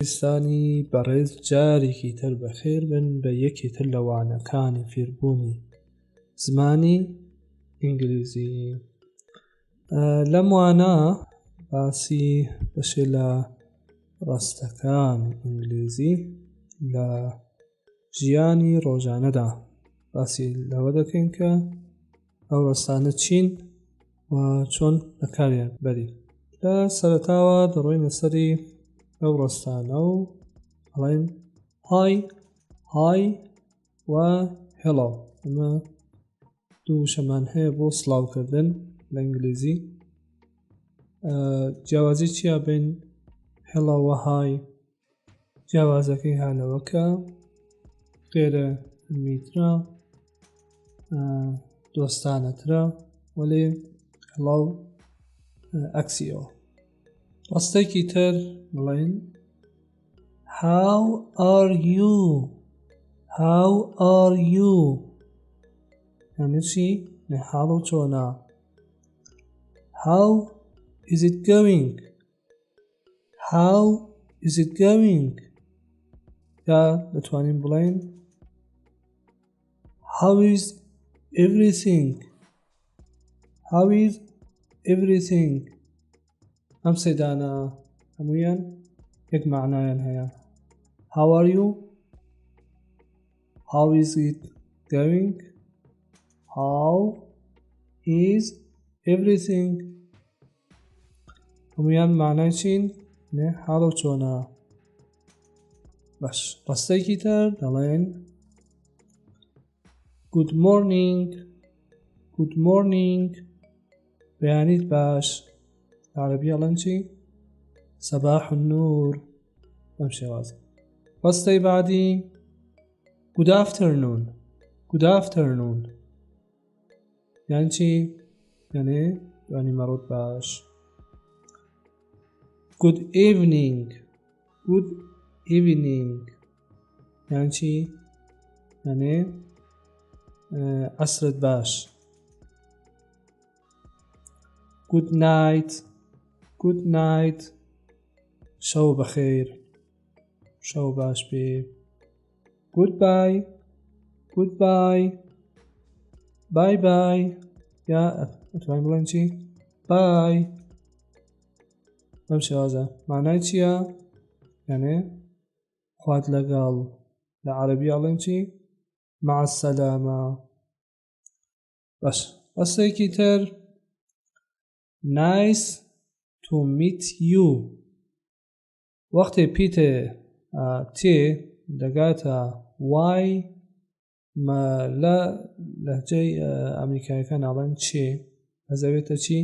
خۆشەویستانی بەڕێز جارێکی تر بەخێر بن بە یەکێ تر لە وانەکانی فێربوونی زمانی ئینگلیزی. لەم وانە باسی بەشێ لە ڕستەکانی ئینگلیزی لە ژیانی ڕۆژانەدا باسی لەوە دەکەین کە ئەو ڕستانە چین و چۆن بەکاریان بەرین. لە سەرەتاوە دەڕۆینە سەری ئەو ڕستانە و ئەڵێن های، های و هێڵۆ. ئەمە دوو وشەمان هەیە بۆ سڵاوکردن لە ئینگلیزی. جیاوازی چییە بین هێڵۆ و های؟ جیاوازەکەی هالەوەکە غێرە میترە، دۆستانەترە، وەلێ هەڵاو ئەکسیەوە. ڕستێکی تر بڵێن How are you? How are you? یعنی چی؟ حاڵ و چۆنە؟ How is it going? How is it going? یا دەتوانین بڵێن How is everything? How is everything? ئەم سێدانە هەمویان یەک معنایان هەیە. How are you? How is it going? How is everything? هەمویان معنای چین؟ نێ حاڵ و چۆنە. باش، ڕستێکی تر دەڵێن Good morning. Good morning. بەیانیت باش. عەرەبی ئەڵێن چی؟ صباح النور. بەم شێوازە. ڕستەی بعدی Good afternoon. Good afternoon. یان چی؟ یعنی دوانی مەڕۆت باش. Good evening. Good evening. یان چی؟ یعنی عەسرت باش. Good night. Good night. شەو بەخێر، شەو باش بێ. Goodbye. Goodbye. Bye bye. یا ئەتوانین بڵێن چی؟ Bye. بەم شێوازە معنای چییە؟ یعنی خوات لەگەڵ. لە عەرەبی ئەڵێن چی؟ مع السلامە. باش، ڕستێکی تر Nice to meet you. وەختێ پیتێ تێ دەگاتە وای ما لە لەهجەی ئەمریکایەکان ئەڵێن چێ، ئەزەوێتە چی؟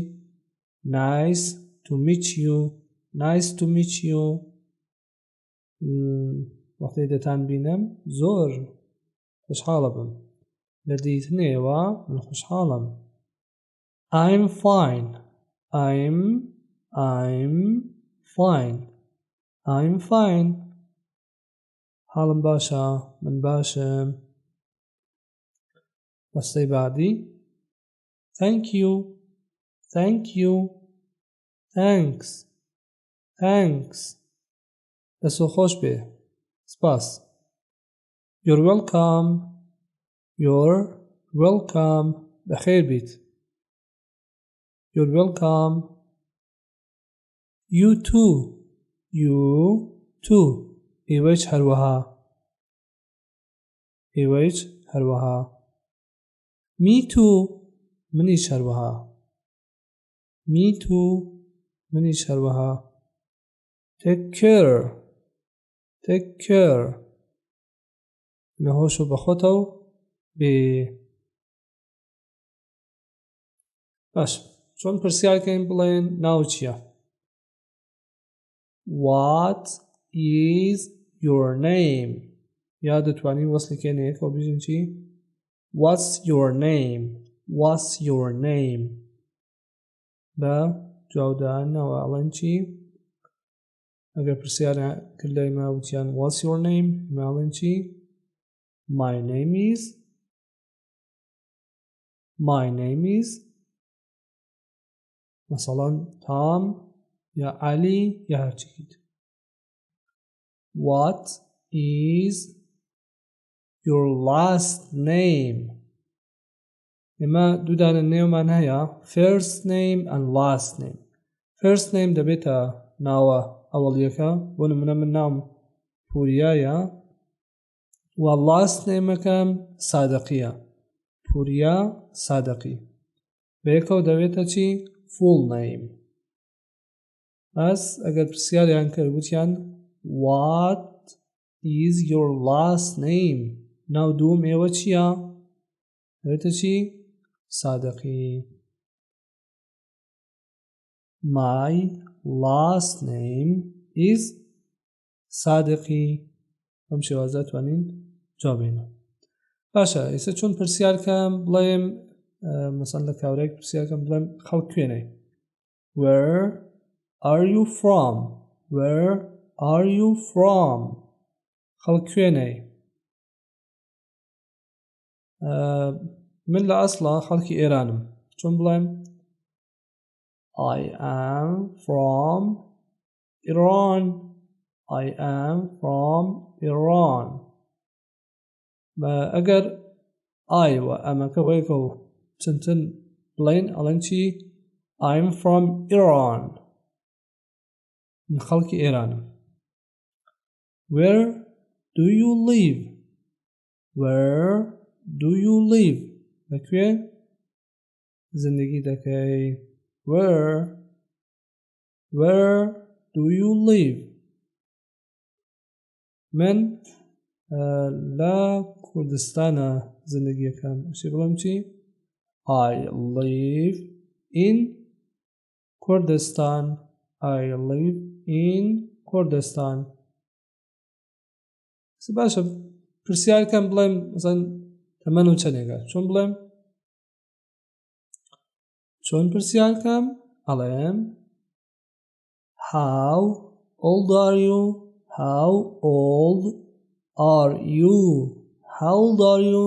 Nice to meet you. Nice to meet you. وەختێ دەتان بینم زۆر خۆشحاڵە بم. لە دیتنێوە من خۆشحاڵم. I'm fine. I'm fine. I'm fine. حاڵم باشە، من باشم. ڕستەی بعدی Thank you. Thank you. Thanks. Thanks. دەست خۆش بێ، سپاس. You're welcome. You're welcome. بەخێر بیت. You're welcome. You too. You too. ئێوەیش هەروەها. ئێوەیش هەروەها. Me too. منیش هەروەها. Me too. منیش هەروەها. Take care. Take care. نەهۆش و بەخۆتەوە بێ. باش، چۆن پرسیارکەین بڵێن ناو چییە؟ What is your name? یا دەتوانین وەسڵیکەین یەکەوە بژین چی؟ What's your name? What's your name? بە جوابدانەوە ئەڵێن چی؟ ئەگەر پرسیار کرد لای ما وتیان What's your name? ما ئەڵێن چی؟ My name is. My name is مثلا تام یا علی یا هەرچیت. What is your last name? ئێمە دوودانە نێومان هەیە first name and last name. First name دەبێتە ناوە ئەوەڵیەکە، بۆ نمونە من ناوم پوریایە و last nameەکەم سادقیە، پوریا سادقی، بەیەکەوە دەبێتە چی؟ Full name. بەس ئەگەر پرسیاریان کرد وتیان What is your last name؟ ناو دووم ئێوە چییە؟ دەبێتە چی؟ سادقی. My last name is سادقی. بەم شێوازە توانین جوابینەوە. باشە ئێستا چۆن پرسیارکەم بڵێم مەسەن لە کاورێک پرسیارکەم بڵێم خەڵک کوێنەی؟ Where are you from? Where are you from? خەڵک کوێنەی؟ من لە ئەسڵا خەڵکی ئێرانم. چۆن بڵێم؟ I am from Iran. I am from Iran. ئەگەر I و ئەمەکە وەیەکەوە چنتن بڵێن ئەڵێن چی؟ I'm from Iran. من خەڵکی ئێرانم. Where do you live? Where do you live? لەکوێ زندگی دەکەی؟ Where Where do you live? من لە کوردستانە زندگیەکەم. شی بڵێم چی؟ I live in Kurdistan. I live in Kurdistan. باشە پرسیارکەم بڵێم مەسەن تەمەن و چەندێکە، چۆن بڵێم؟ چۆن پرسیارکەم؟ ئەڵێم How old are you? How old are you? How old are you?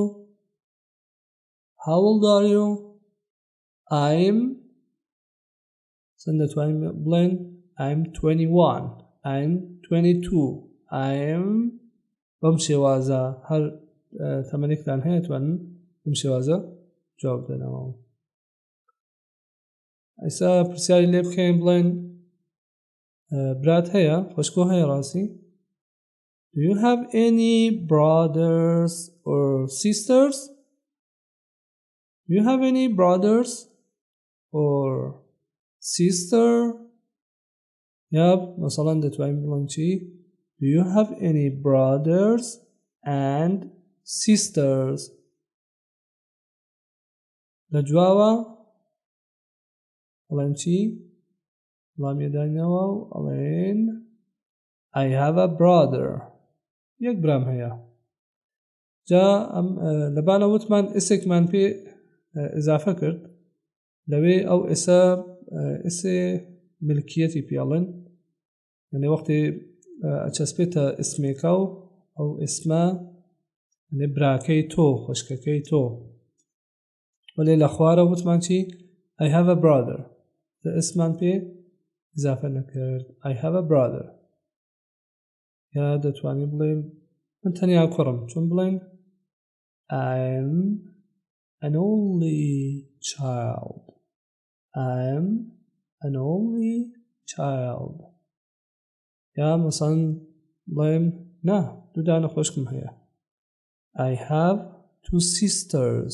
How old are you? I'm چەند دەتوانین بڵێن؟ I'm 21. I'm 22. I'm بەم شێوازە هەر تەمەنێکتان هەیە توانن بەم شێوازە جواب بدەنەوە. ئێستا پرسیاری لێ بکەین بڵێن برات هەیە، خۆشکۆ هەیە ڕاستی؟ Do you have any brothers or sisters? Do you have any brothers or sister? یا مثلا دەتوانین بڵێن چی؟ Do you have any brothers and sisters? لە جوابە ئەڵێن چی؟ وەڵامیەداینەوە و ئەڵێن I have a brother. یەک برام هەیە. جا ئەم لەبانە وتمان ئسێکمان پێ ئضافە کرد، لەوێ ئەو ئێسا ئسێ ملکیەتی پێڵن، یعنی وەختی ئەچەسپێتە ئسمێکە و ئەو ئسمە یعنی براکەی تۆ، خۆشکەکەی تۆ. وەلێ لە خوارە وتمان چی؟ I have a brother. ئسمان پێ ئضافە نەکرد. I have a brother. یا دەتوانین بڵێن من تەنیا کوڕم. چۆن بڵێن؟ I'm an only child. I'm an only child. یا مەسەن بڵێم نا دوو دانە خۆشکم هەیە. I have two sisters.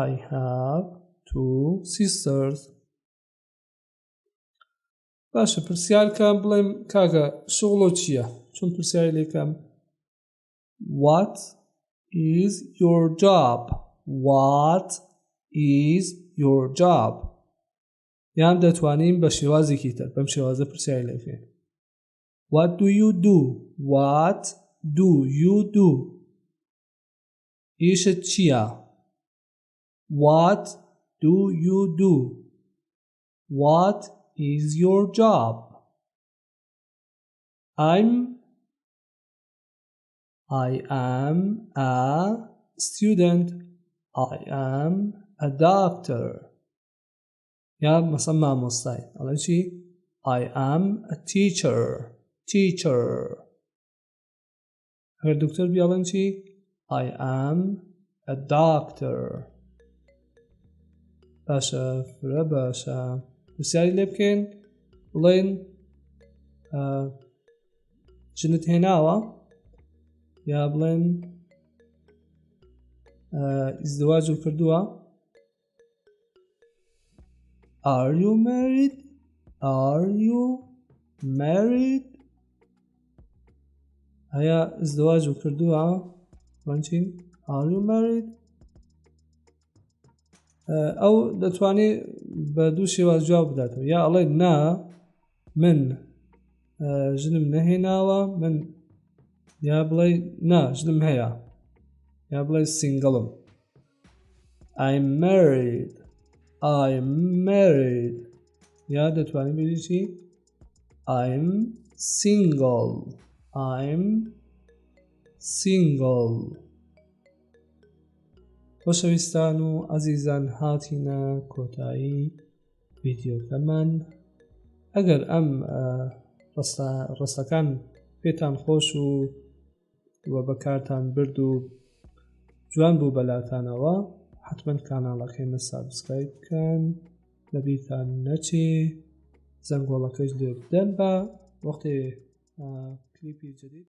I have two sisters. باشە پرسیارکەم بڵێم کاکە شغڵۆ چییە؟ چۆن پرسیاری لێکەم؟ What is your job? What is your job? یان دەتوانین بە شێوازێکی تر بەم شێوازە پرسیاری لێ بکەین. What do you do? What do you do? ئیشت چییە؟ What do you do? What is your job? I am a student. I am a doctor. یا مەسەن مامۆستای ئەڵێ چی؟ I am a teacher teacher ئەگەر دکتۆر بی ئەڵێن چی I am a doctor باشە فرە باشە پرسیاری لێ بکەین بڵێن ژنت هێناوە یا بڵێن ئیزدواج کردووە Are you married? Are you married? ئایا ازدواج کردووە بڵێن Are you married? ئەو دەتوانێت بە دوو شێواز جواب بداتەوە یا ئەڵێ نا من ژنم نەهێناوە من یا بڵێ نا ژنم هەیە یا بڵێ سینگڵم I'm married I'm married یا دەتوانین بێژی چی I'm single I'm single خۆشەویستان و ئازیزان هاتینە کۆتایی ڤیدیۆکەمان ئەگەر ئەم ڕستەکان پێتان خۆش و و بەکارتان برد و جوان بوو بەلاتانەوە حتمما کاناڵەکەی مە subscribe بکەن لەبیرتان نەچێ زەنگۆڵەکەش لێ بدەن بە وەختێ کلیپی جدید.